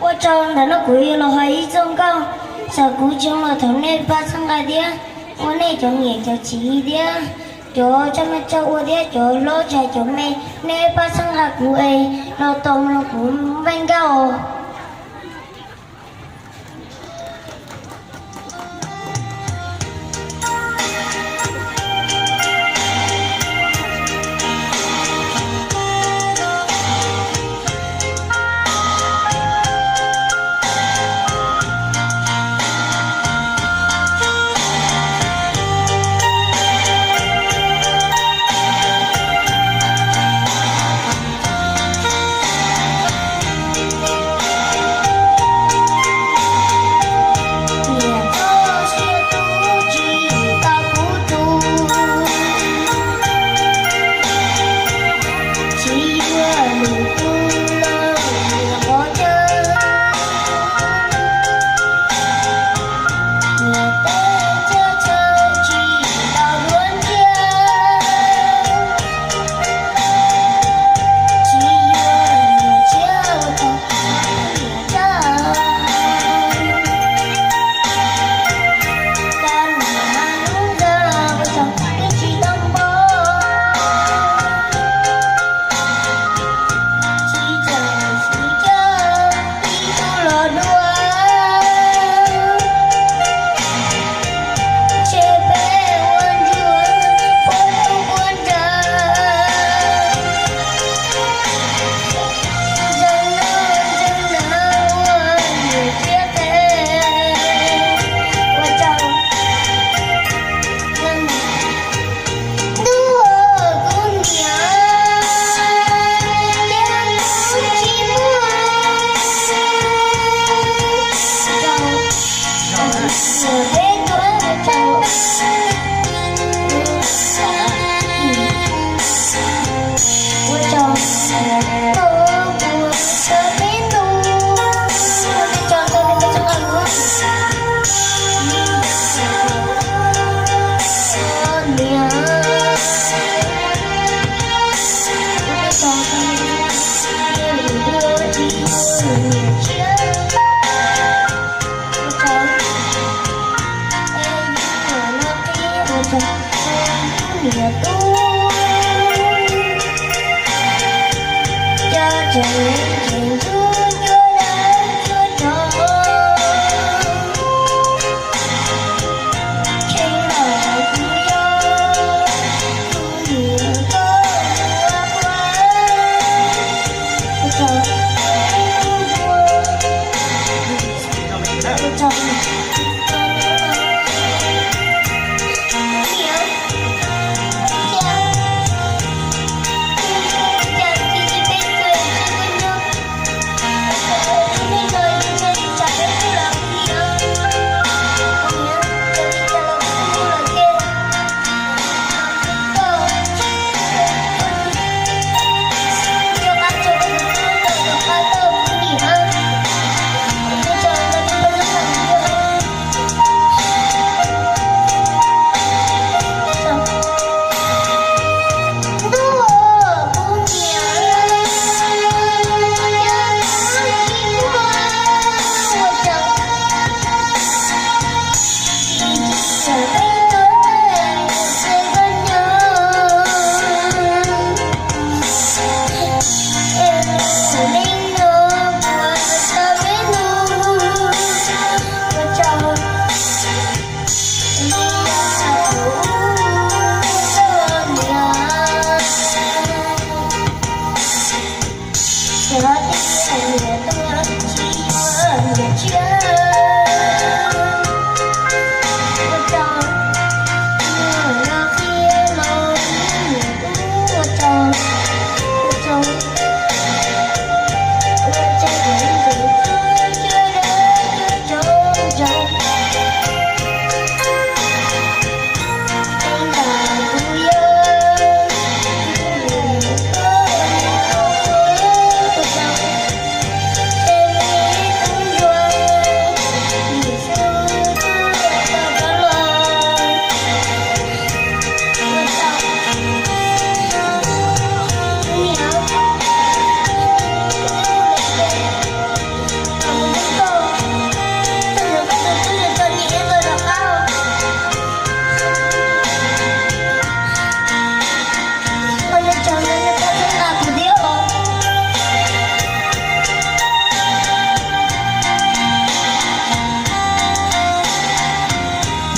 Ua tsaug, ntawm no kuv yuav los hais ib txoj nkauj, txawm kuv tsis zoo los thov nej pab txhawb nqa thiab, ua nej cov niam cov txiv thiab cov tsa me tsa ua thiab cov hlob tsa cov me, nej pab txhawb nqa kuv es los tau mloog kuv npe nkauj os.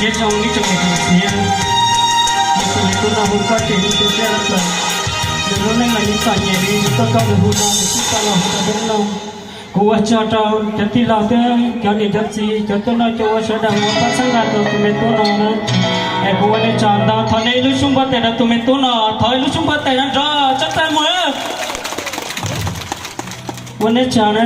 Nyob zoo ib tsoom niam tsoom txiv, yog tus me tub no hu koj ces nws tus siab los plaws, nws lub neej los yeej txom nyem li nws tuaj koj nws hu no nws kuj tau los hu rau peb mloog. Kuv ua tsaug rau cov tij laug thiab cov niam cov txiv cov tuaj noj coj ua sawv daws uas pab txhawb nqa rau tus me tub no na. Es kuv ua nej tsaug ntau, thov nej ib lub xyoob npua tes rau tus me tub no, thov ib lub xyoob npua tes nrov nrov tsa tes mus. Ua nej tsaug na.